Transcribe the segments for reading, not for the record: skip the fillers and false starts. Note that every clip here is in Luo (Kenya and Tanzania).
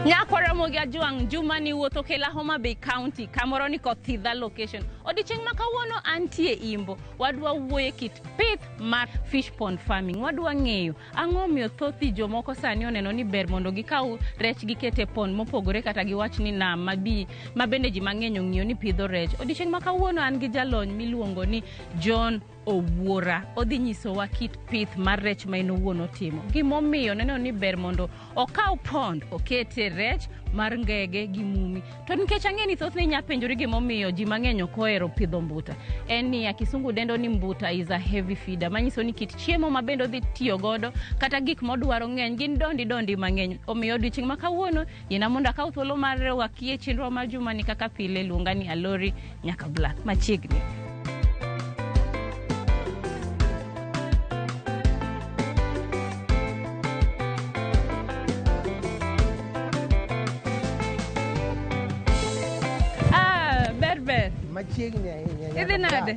Nyakwa Ramogi Ajwang' Juma ni wuotho kela Homa Bay County kamoro ni Kothidha location. Odiochieng' ma kawuono antie Imbo. Wadwa wuoye kit pith mar fish pond farming. Wadwa ng'eyo ang'o omiyo thoth ji jomoko sani oneno ni ber mondo gikaw rech giket e pond mopogore kata giwach ni nam mabi ma bende ji mang'eny ong'iyo ni pidho rech. Odiochieng' ma kawuono an gi jalony miluongo ni John Owuora. Odhi nyisowa kit pith mar rech ma en owuon otimo. Gimomiyo neno ni ber mondo okaw pond okete rech mar ngege gi mumi. To nikech ang'e ni thothne inya penjori gimomiyo ji mang'eny ok ohero pidho mbuta. En niya, kisungu dendo ni mbuta is a heavy feeder, manyiso ni kit chiemo ma bende odhi tiyo godo kata gik modwaro ng'eny gin dondi dondi mang'eny. Omiyo odiochieng' ma kawuono yiena mondo akaw thuolo mar rwakie chenro mar jumani kaka pile luonga ni Alori nyaka Black machiegni. Ah, ber ber. Machiegni ahinya. Idhi nade?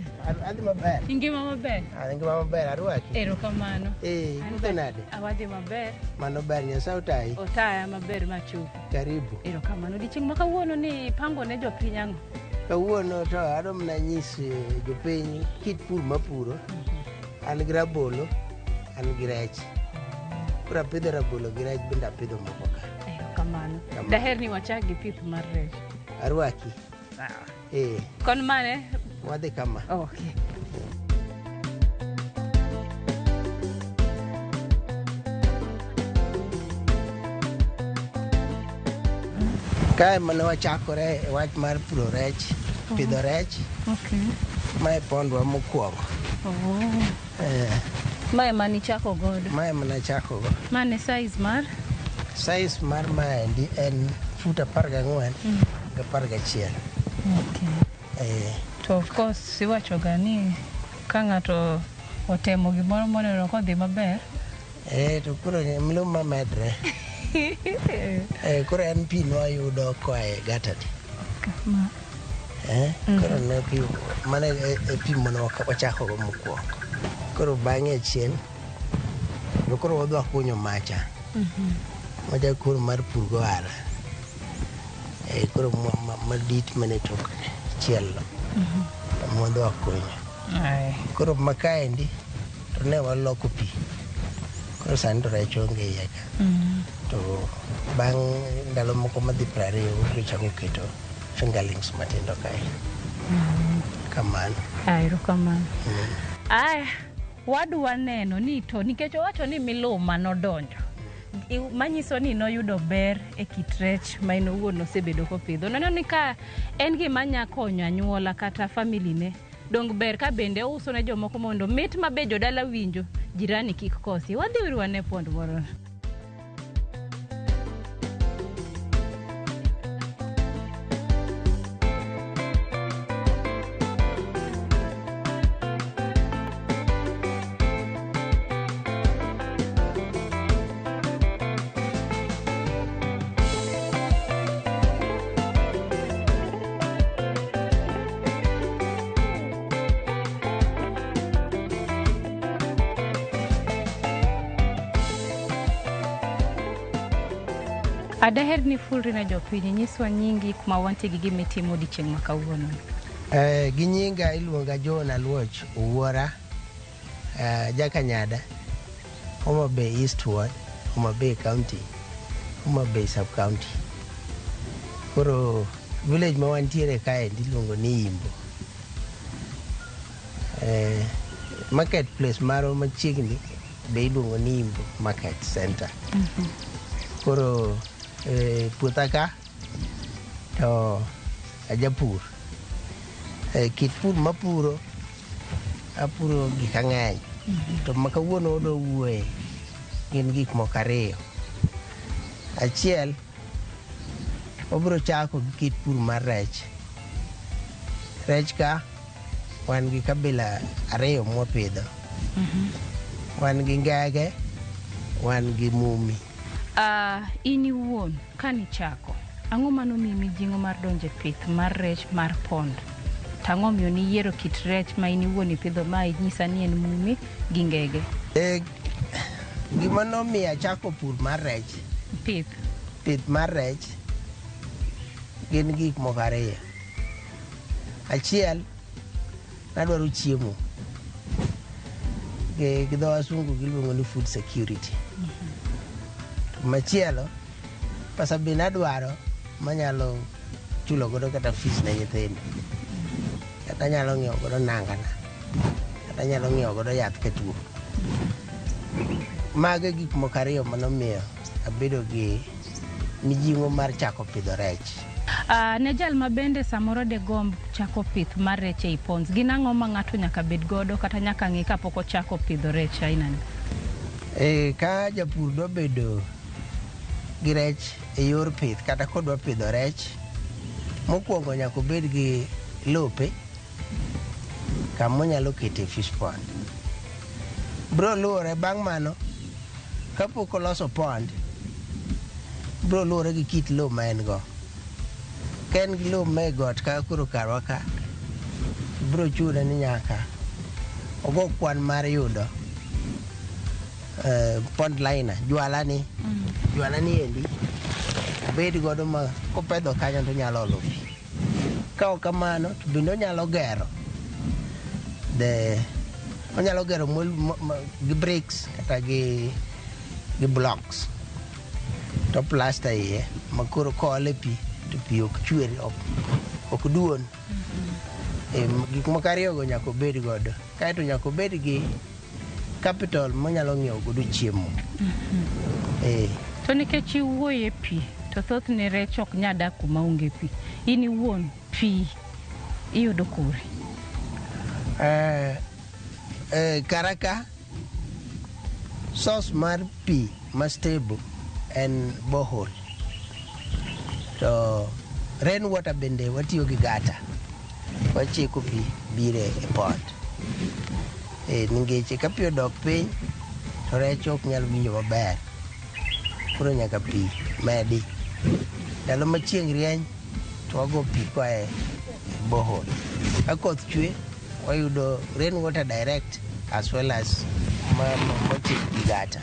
Adhi maber. Ingima maber? Ah, ngima maber, arwaki. Erokamano. Eh, An idhi nade? Awadhi maber. Mano ber, Nyasaye otayi. Otaya maber machopo. Karibu. Erokamano. Odiochieng' ma kawuono ni ipango ne jopiny ang'o? Kawuono to adwa mana nyis jopiny kit pur mapuro. An gi rabolo, an gi rech. Koro apidho rabolo gi rech bende apidho moko ka. Erokamano. Kamano. Daher ni wachak gi pith mar rech. Arwaki. Sawa. Eh, Kon mane? wadhi kama. Okay. Kae mane wachakore e wach mar puro rech, pidho rech. Okay. Mae pondwa mokwongo. Oh. Eh, Mae mane ichako godo. mae mana chakogo. Mane size mar? Size mar maendi en fut 14 gi 11. Okay. Eh, To of course iwachoga ni ka ng'ato otemo gimoro moneno kodhi maber. eh, to koro miluma medre. Eh, koro en pi nwayudo koa e gatani. Ma. Eh, koro ne pi mano e pi mane wachakogo mokwongo. Koro bang'e achien to koro wadwa kunyo macha. Macha koro mar pur gohala. Eh, koro madit mane tok chiel no. Mwadwa kunyo. Ai. Koro makaendi to ne waloko pi. Koro sani to rech onge iye ka. To bang' ndalo moko madhi 20 wabiro chako keto fingerlings matindo kae. Kamano. Ai, erokamano. Aya, wadwa neno ni to nikech owacho ni miluma nodonjo. Manyiso ni noyudo ber e kit rech ma en owuon osebedo kopidho. Noneno ni ka en gima nya konyo anyuola kata family ne, dong ber ka bende ouso ne jomoko mondo mit ma be jodala winjo, jirani kik kosi. Wadhi uru wane pond moro. Adaher ni fulri ne jopiny, nyiswa nyingi kuma wantie gi gima itimo odiochieng' ma kawuono. Eh, gi nyinga iluonga John Aluoch Owuora, Jakanyada, Homa Bay East Ward, Homa Bay County, Homa Bay Sub County. Koro village ma wantiere kaendi iluongo ni Imbo. Eh, market place marwa machiegni be iluongo ni Imbo Market Center. Koro puotha ka to ajapur. Kit pur mapuro, apuro gik ang'eny. To ma kawuono wadwa wuoye gin gik moko ariyo. Achiel, wabiro chako gi kit pur mar rech. Rech ka wan gi kabila ariyo mwapidho. Wan gi ngege, wan gi mumi. In iwuon kanichako, ang'o manomiyi mijing'o mar donjo e pith mar rech mar pond? To ang'o omiyo niyiero kit rech ma in iwuon ipidho ma inyisa ni en mumi gi ngege? Gima nomiyo achako pur mar rech Pith. Pith mar rech gin gik moko ariyo. Achiel, nadwaro chiemo. Gi dho wasungu giluongo ni food security. To machielo, pesa be nadwaro manyalo chulo godo kata fees ne nyithindo. Kata anyalo ng'iewo godo nangana. Kata anyalo ng'iewo godo yath katuo. Mago e gik moko ariyo manomiyo abedo gi mijing'o mar chako pidho rech. Ne jal ma bende samoro de gomb chako pith mar rech ei ponds, gin ang'o ma ng'ato nyaka bed godo kata nyaka ng'i kapok ochako pidho rech ainani? Ka japur dwa bedo gi rech e yor pith kata kodwa pidho rech, mokwongo nyaka obed gi lope kama onyalo kete fish pond. Bro luwore bang' mano, kapok oloso pond, bro luwore gi kit lowo ma en go. Ka en gi lowo ma e got kaka koro karwa ka, bro chune ni nyaka ogo kwan mar yudo pond liner, jwala ni. Jwala ni endi obed godo ma kopedho kanyo to onyalo olo pi. Ka ok kamano to bende onyalo gero onyalo gero gi bricks kata gi blocks to plaster iye ma koro koole pi to pi ok chwer ok duon. Gik moko ariyo go nyaka obed godo. Kaeto nyaka obed gi capital monyalo ng'iewo godo chiemo. To nikech iwuoye pi, to thothne rech ok nyal dak kuma onge pi. In iwuon pi iyudo kure? Kara ka source mar pi ma stable en borehole. To rain water bende watiyo gi gata. Wachiko pi bire e pond. Nikech ka pi odok piny to rech ok nyal winjo maber. Koro nyaka pi medi. Ndalo ma chieng' rieny to wago pi koa e borehole. Ka koth chwe wayudo rain water direct as well as mochik gi gata.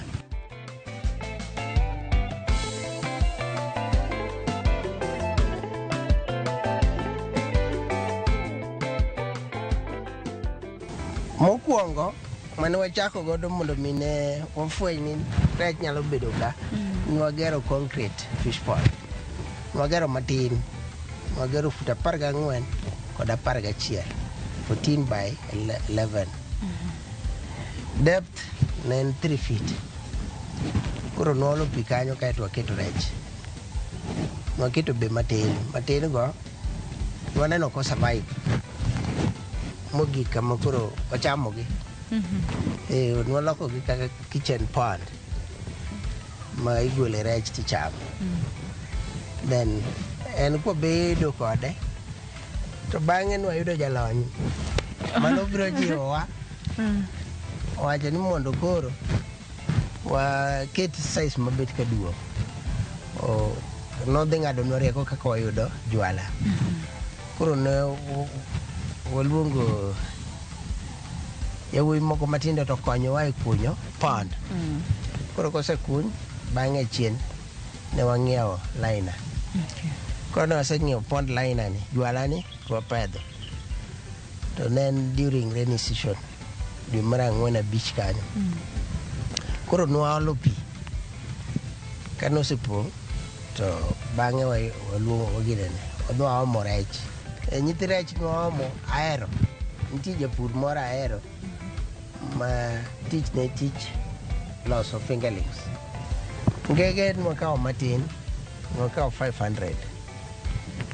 Mokwongo mane wachako godo mondo mi ne wafweny ni rech nyalo bedo ka, ne wagero concrete fish pond. Nwagero matin, nwagero fut 14 kod 11, 14 by 11. Depth ne en 3 feet. Koro nwaolo pi kanyo kaeto waketo rech. Nwaketo be matin, matin go nwaneno ko survive. Mogik kama koro wachamogi. Nwalokogi kaka kitchen pond ma igole rech tichamo. Then en kwabedo kode to bang'e nwayudo jalony manobiro jiwowa owacho ni mondo koro waket size mabet ka duong'. Nodhi ng'adonwa rieko kaka wayudo jwala. Koro ne waluongo yawuoyi moko matindo to konyowa e kunyo pond. Koro kosekuny, bang'e chien ne wang'iewo liner. Koro ne waseng'iewo pond liner ni, jwala ni, to wapedho. To ne en during rainy season, dwe mar ang'wen abich kanyo. Koro nwaolo pi. Kane osepong', to bang'e waluongo waginene, wadhi waomo rech. Nyithi rech nwaomo ahero. Nitie japur moro ahero ma tich ne tich loso fingerlings. Ngege nwakawo matin, nwakawo 500.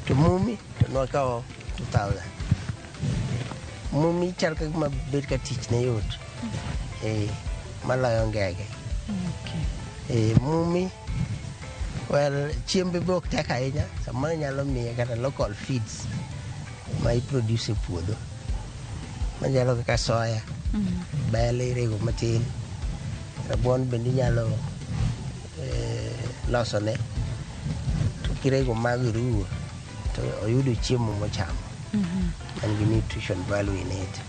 To mumi to nwakawo 2000. Mumi chal ka gima bet ka tich ne yot. Maloyo ngege. Mumi, well, chiembe be ok tek ahinya, samoro inyalo miye kata local feeds ma iproduce e puodho. Machalo kaka soya, bel irego matin, rabuon bende inyalo losone. To kirego mago iruwo, to oyudo chiemo mochamo. Man gi nutrition value in it.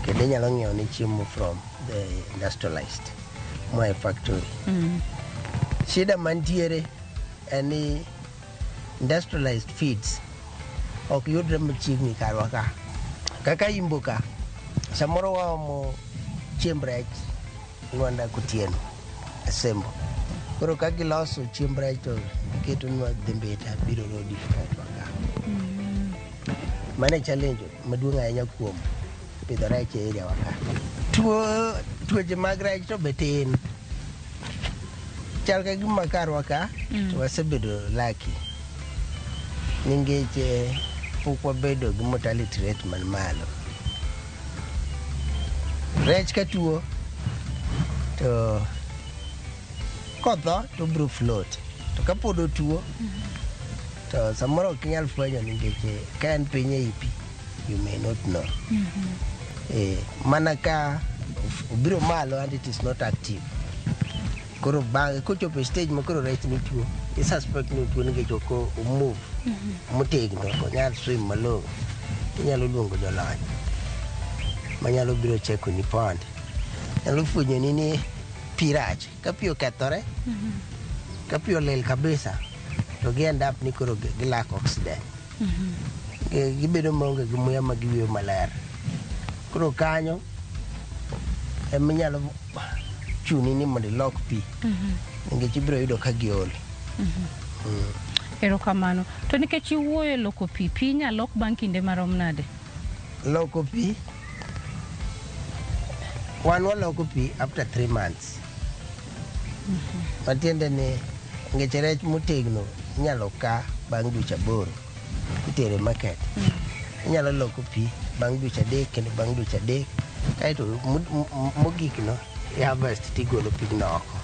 Kendo inyalo ng'iewo ne chiemo from the industrialized moa e factory. Shida mantiere en ni industrialized feeds ok yudre machiegni karwa ka. Kaka Imbo ka, samoro waomo chiemb rech Lwanda Kotieno, Asembo. Koro ka giloso chiemb rech to giketonwa dhi Mbita biro lo difficult wa ka. Mano e challenge maduong' ahinya kuom pidho rech e area wa ka. Tuo tuoche mag rech to be tin. Chal ka gima karwa ka to wasebedo lucky. Nikech pok wabedo gi mortality rate man malo. Rech ka tuo to kotho to obiro float. To kapod otuo to samoro ok inyal fwenyo nikech ka en piny ei pi you may not know. Mana ka obiro malo and it is not active. Koro bang'e kochopo e stage ma koro rech ni tuo, i suspect ni otuo nikech ok o move motegno, ok onyal swim malong'o. Inyalo luongo jolony manyalo biro cheko ni pond. Nyalo fwenyoni ni pi rach. Ka pi okethore, ka pi olil kabisa, to gi end up ni koro gi lack oxygen. Gibedo maonge gi muya ma giyweyo maler. Koro kanyo ema inyalo chuni ni mondo ilok pi. Nikech ibiro yudo ka giol. Erokamano. To nikech iwuoyo e loko pi, pi inyalo lok bang' kinde marom nade? Loko pi, wan waloko pi after 3 months. Matiende ni nikech rech motegno inyalo ka bang' dweche 8 itere market. Inyalo loko pi bang' dweche 3 kendo bang' dweche 3 kaeto mogik no i harvest tigolo pigno oko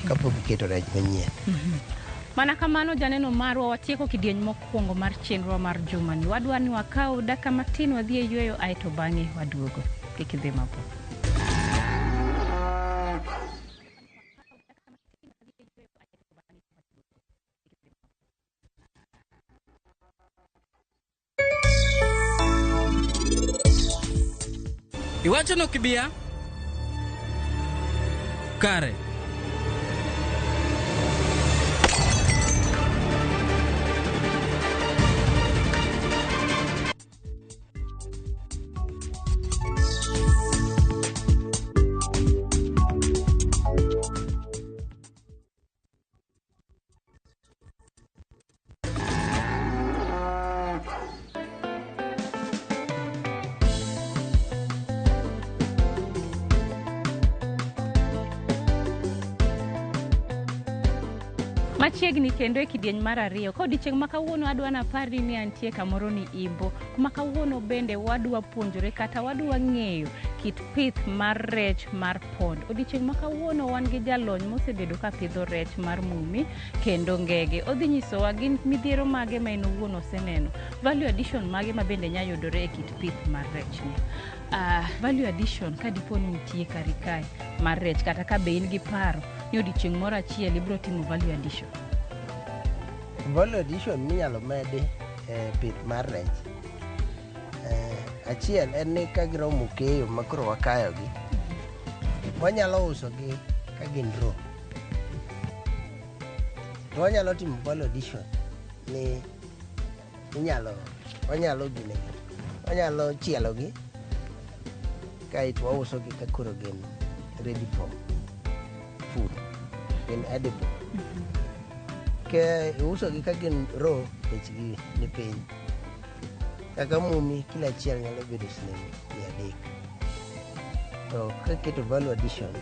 kapok iketo rech manyien. Mana kamano janeno marwa watieko kidieny mokwongo mar chenro mar jumani. Wadwa ni wakaw dakika matin wadhi e yweyo aeto bang'e waduogo. Kik idhi mabor. Iwacho ni ok ibi a? Kare. Machiegni kendo e kidieny mar ariyo. Ka odiechieng' ma kawuono adwa naparni ni antie kamoro ni Imbo. Kuma kawuono bende wadwa puonjore kata wadwa ng'eyo kit pith mar rech mar pond. Odiechieng' ma kawuono wan gi jalony mosebedo ka pidho rech mar mumi kendo ngege. Odhi nyisowa gin midhiero mage ma en owuon oseneno. Value addition mage ma bende nya yudore e kit pith mar rech ni. Value addition ka dipo ni nitie kari kae mar rech kata ka be in gi paro ni odiechieng' moro achiel ibiro timo value addition. Value addition minyalo medi e pith mar rech achiel en ni ka giromo keyo ma koro wakayogi, wanyalo usogi ka gin raw. To wanyalo timo value addition ni inyalo wanyalo gine wanyalo chielogi kaeto wausogi ka koro gin ready for food, gin edible. Ke iusogi ka gin raw, bechgi ni piny. Kaka mumi kilo achiel nyalo bedo siling 300. To kaketo value addition,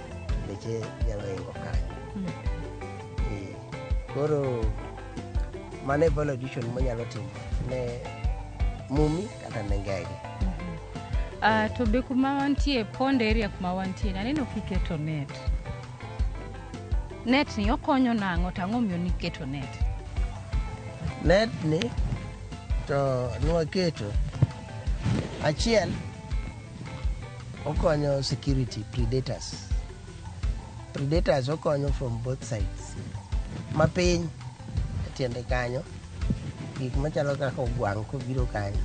beche nyalo hingo kanyo. Koro mano e value addition mwanyalo timo ne mumi kata ne ngege. To be kuma wantie pond area kuma wantie ni aneno kiketo net. Net ni okonyo nang'o to ang'o miyo niketo net? Net ni to nwaketo achiel okonyo security predators. Predators okonyo from both sides. Mapiny e tiende kanyo gik machalo kaka ogwang' kobiro kanyo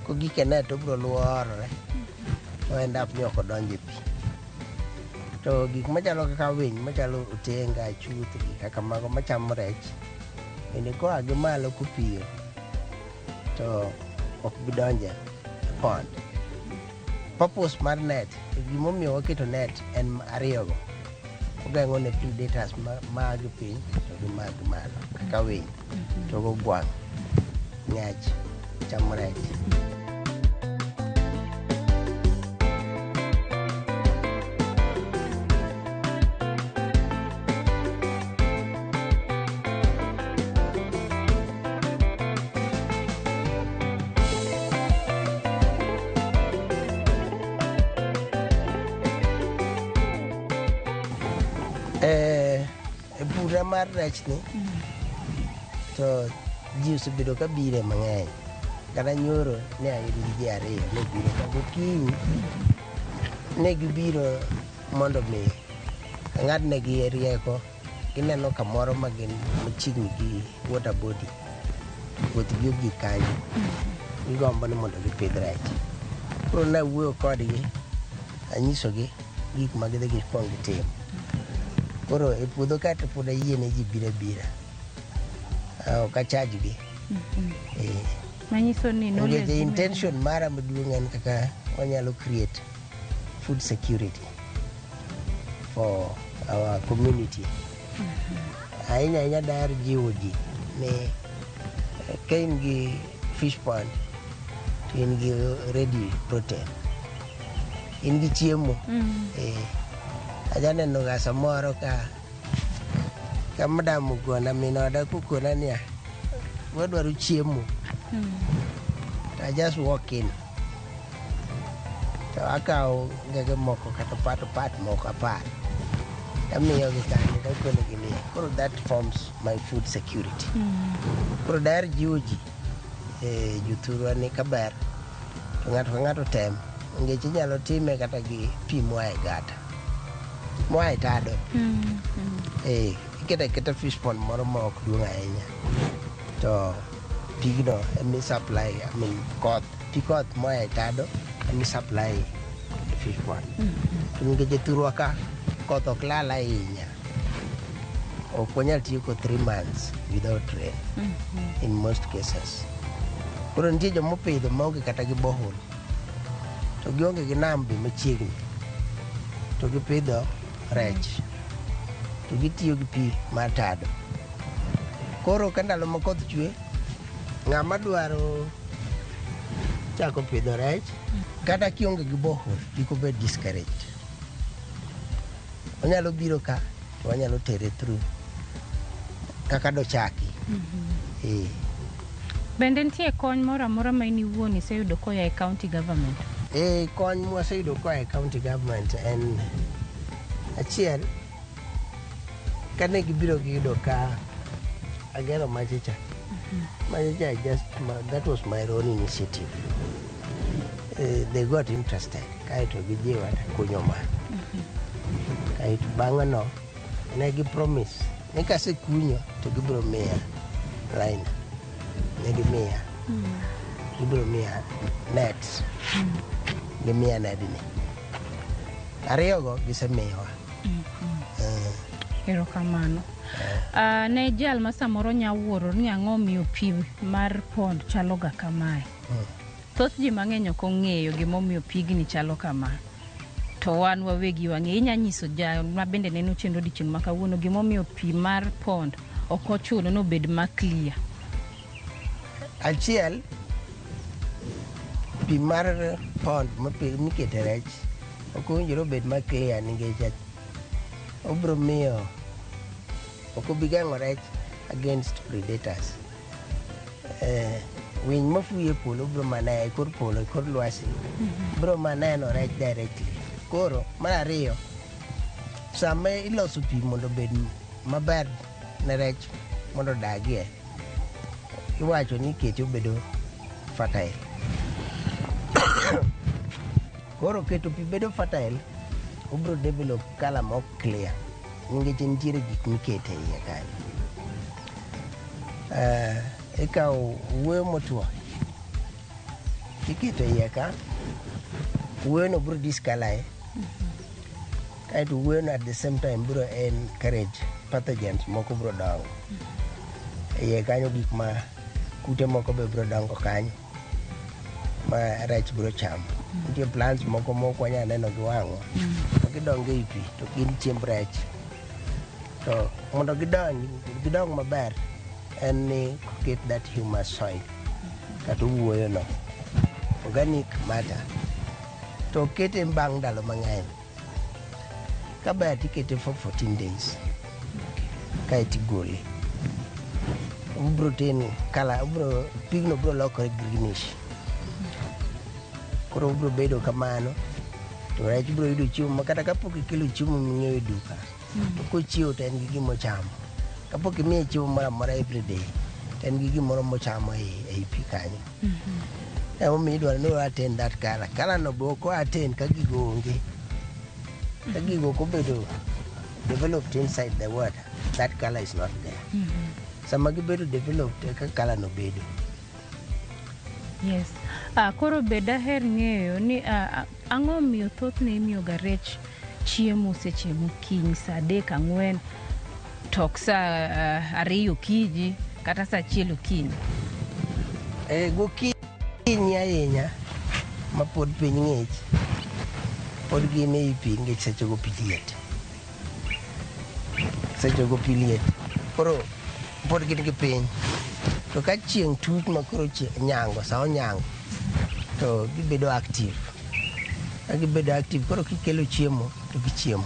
kogik e net obiro luorore o end up ni ok odonjo e pi. To gik machalo kaka winy machalo otenga, achuth gi kaka mago machamo rech bende koa gi malo kopiyo to ok bi donjo e pond. Purpose mar net, gimomiyo waketo net en ariyogo. Ogeng'o ne predators maa gi piny to gi maa gi malo kaka winy to gogwang' ng'ech chamo rech. E pura mar rech ni to ji osebedo ka bire mang'eny. Kata nyoro ne ain gi ji ariyo ne biro ka gokinyi ne gibiro mondo mi ang'adnegi rieko. Gineno kamoro ma gin machiegni gi water body. Wuoth gi ogik kanyo. Gigombo ni mondo gipidh rech. Koro nawuoyo kodgi, anyisogi gik ma gidhi gikuong gitim. Koro e puodho ka to pod ayie ne ji biro abira. Ok achaj gi. Manyiso ni Nikech knowledge intention mara maduong' en kaka wanyalo create food security for our community. Ahinya ahinya daher jiwo ji ni ka in gi fish pond to in gi ready protein. In gi chiemo. Ajaneno ga samoro ka madam okona min oda kokona niya wadwaro chiemo. To I just walk in. To akawo ngege moko kata pat moko 10. Amiyogi kanyo takonegi ni koro that forms my food security. Koro daher jiwo ji jothurwa ni kaber to ng'ato ka ng'ato tem nikech inyalo time kata gi pi moa e gata moa e tado. Iketo aketa fish pond moro ma ok duong' ahinya to pigno emi supply, I mean koth pi koth moa e tado emi supply e fish pond. To nikech e thurwa ka koth ok lal ahinya, ok wanyal tieko 3 months without rain in most cases. Koro nitie jomopidho maonge kata gi borehole to gionge gi nam be machiegni to gipidho rech to gitiyo gi pi mar tado. Koro ka ndalo ma koth chwe, ng'ama dwaro chako pidho rech kata kionge gi borehole kik obed discouraged. Onyalo biro ka to wanyalo tere through kaka dochaki. Bende nitie kony moro amora ma in iwuon iseyudo koa e county government? Kony mwaseyudo koa e county government en achiel kane gibiro giyudo ka agero machicha. Machicha just that was my own initiative. They got interested kaeto gijiwa takunyo ma. Kaeto bang'e no ne gi promise ni kasekunyo to gibiro miya line. Ne gimiya. Gibiro miya nets. Gimiya nedni. Ariyogo gisemiyowa. Erokamano. Ne jal ma samoro nya wuoro ni ang'o miyo pi mar pond chalo ga kamae. Thoth ji mang'eny ok ong'eyo gimomiyo pigni chalo kama. To wan wawegi wang'eyo. Inya nyiso jal ma bende neno chenro odiochieng' ma kawuono gimomiyo pi mar pond ok ochuno ni obed ma clear. Achiel, pi mar pond mikete rech ok owinjore obed ma clear nikech obiro miyo ok obi geng'o rech against predators. Winy mafuyo e polo biro mana e kor polo e kor lwasi biro mana neno rech directly. Koro mar ariyo, sama iloso pi mondo obed maber ne rech mondo odagie, iwacho ni ikete obedo fertile. Koro keto pi bedo fertile, obiro develop colour ma ok clear nikech nitiere gik mikete iye kanyo. Ikawo owuoyo motwo iketo iye ka, owuoyo no biro discolour. Kaeto owuoyono at the same time biro encourage pathogens moko biro dongo e iye kanyo, gik ma kute moko be biro dongo kanyo ma rech biro chamo. Nitie plants moko mok wanyal neno gi wang'wa ma gidongo ei pi to gin chiemb rech. To mondo gidong maber en ni ket that humus soil kata owuoyono, organic matter, to kete bang' ndalo mang'eny. Kaber tikete for 14 days kaeto igole. Obiro turn colour, obiro pigno biro lokore greenish. Koro obiro bedo kamano to rech biro yudo chiemo ma kata kapok ikelo chiemo ming'iewo e duka to kochiewo to en gi gimochamo. Kapok imiye chiemo moro amora everyday to en gi gimoro mochamo ei pi kanyo. Emomiyo idwaro ni o attain that colour. Colour no be ok o attain ka gigo onge. Ka gigo ok obedo developed inside the water, that colour is not there. Sama gibedo developed eka colour no bedo. Yes. Koro be daher ng'eyo ni ang'o miyo thothne imiyo ga rech chiemo seche mokinyi saa 3 4 to ok saa 2 okinyi kata saa 1 okinyi. Gokinyi ahinya ma pod piny ng'ich, pod gin ei pi nikech sechego pi liet. Sechego pi liet. Koro pod gin gi piny. To ka chieng' tuch ma koro nyango, sa onyango, to gibedo active. Ka gibedo active, koro kikelo chiemo to gichiemo.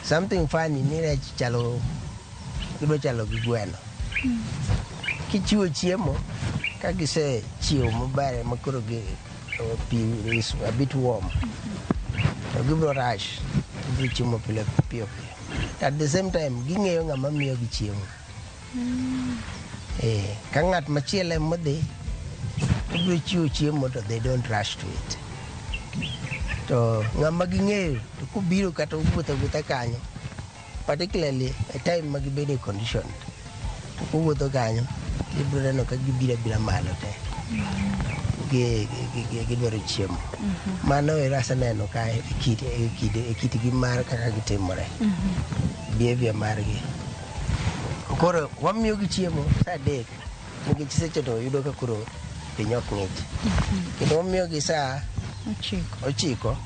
Something funny ni rech chalo, gidwa chalo gi gweno. Kichiwo chiemo, ka gisechiewo maber ma koro gi pi is a bit warm, to gibiro rush, gibiro chiemo pile piyo piyo. At the same time, ging'eyo ng'ama miyo gi chiemo. Ka ng'at machielo emodhi, ibiro chiwo chiemo to they don't rush to it. To ng'ama ging'eyo to kobiro kata owuotho awuotha kanyo, particularly e time ma gibedo e condition, to kowuotho kanyo, ibiro neno ka gibiro abira malo te. Gidwaro chiemo. Mano ero aseneno ka e kitgi mar kaka gitimore. Behavior margi. Koro wamiyogi chiemo saa 3 nikech seche to yudo ka koro piny ok ng'ich. Kendo wamiyogi saa 9 9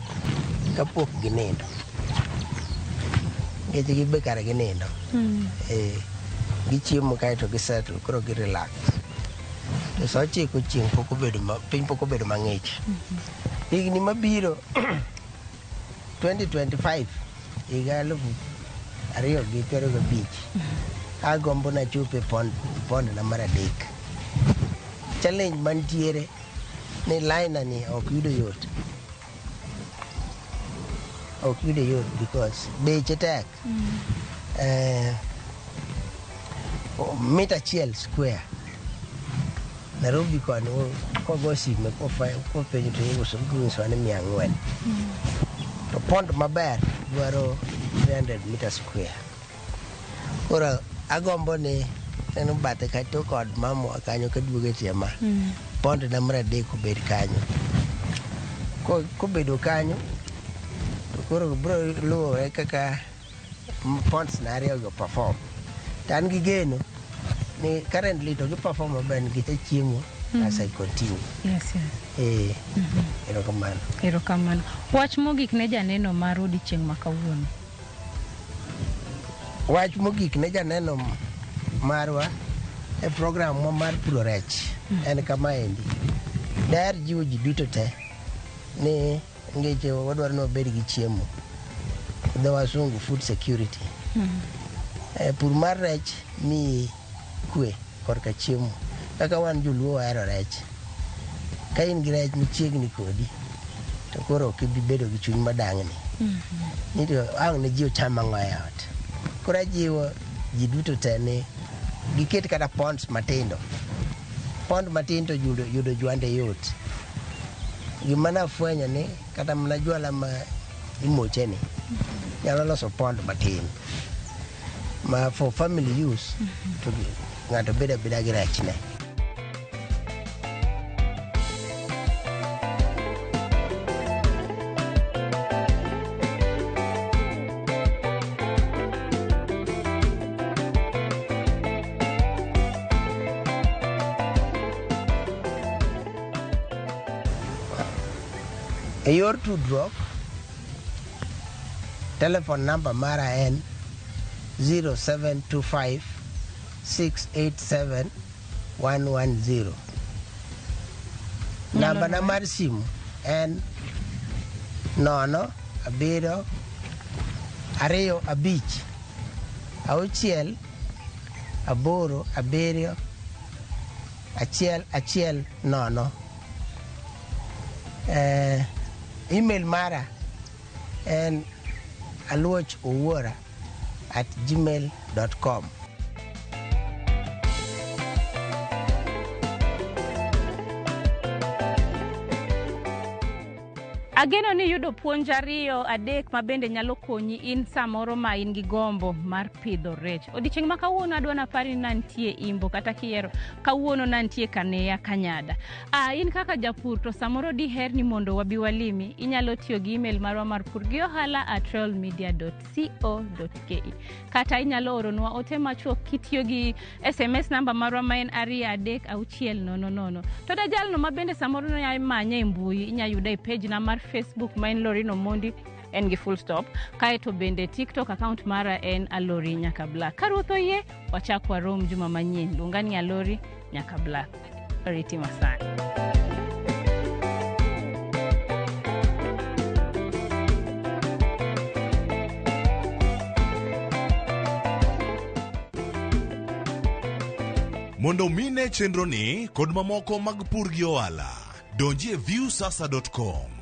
kapok ginindo. Nikech gibe kare ginindo. Gichiemo kaeto gisettle koro gi relax. To saa 9 chieng' pok obedo piny pok obedo mang'ich. Higni mabiro 2025 higa 2025 agombo nachop e pond na mar 3. Challenge mantiere ni liner ni ok yudo yot. Ok yudo yot because beche tek. Mita 1 square. Nairobi koni kogo sime kopenjo to iuso ni 400. To pond maber dwaro 300 meter square. Koro agombo ni en bathe ka tok od mamwa kanyo kaduogo e tie ma. Pond na mar 3 obed kanyo. Kobedo kanyo to koro biro luwore kaka ponds na 2 go perform. To an gi geno ni currently to gi perform maber nikech achiemo as I continue. Yes. Erokamano. Erokamano. Wach mogik ne janeno mar odiochieng' ma kawuono. Wach mogik ne janeno marwa e program wa mar puro rech en kamaendi. Daher jiwo ji duto te ni nikech wadwaro ni wabed gi chiemo. Dho wasungu food security. Pur mar rech miyi kwe korka chiemo. Kaka wan joluo wahero rech. Ka in gi rech machiegni kodi, to koro ok ibi bedo gi chuny madang'ni. Ni to ang' ne ji ocham ang'o e ot. Koro ajiwo ji duto te ni giket kata ponds matindo. Pond matin to yudo jwande yot. Gima nafwenyo ni kata mana jwala ma imoche ni nyalo loso pond matin ma for family use to ng'ato bedo abeda gi rechne. E yor tudruok, telephone number mara en 0725 687 110. Namba na mar simu en 0 7 2 5 6 8 7 1 1 0. Email mara en aluochowuora@gmail.com. Ageno ni yudo puonj 2 3 ma bende nyalo konyi in samoro ma in gi gombo mar pidho rech. Odiochieng' ma kawuono adwa napari ni nantie Imbo kata kiyiero kawuono nantie Kaneya Kanyada. In kaka japur to samoro diher ni mondo wabi walimi, inyalo tiyo gi email marwa mar purgiohala@royalmedia.co.ke kata inyalo oronwa ote machuok kitiyo gi SMS namba marwa ma en 2 3 6 0 0. To da jalno ma bende samoro nya manye e mbui, inya yude e page na mar Facebook ma en Loreen Omondi, en gi full stop. Kaeto bende TikTok account mara en Alori Nyaka Black. Ka Ruoth oyie, wachak warom juma manyien. Luonga ni Alori Nyaka Black. Oriti masani. Mondo mine chenro ni kod mamoko mag pur gi ohala, donji e viusasa.com.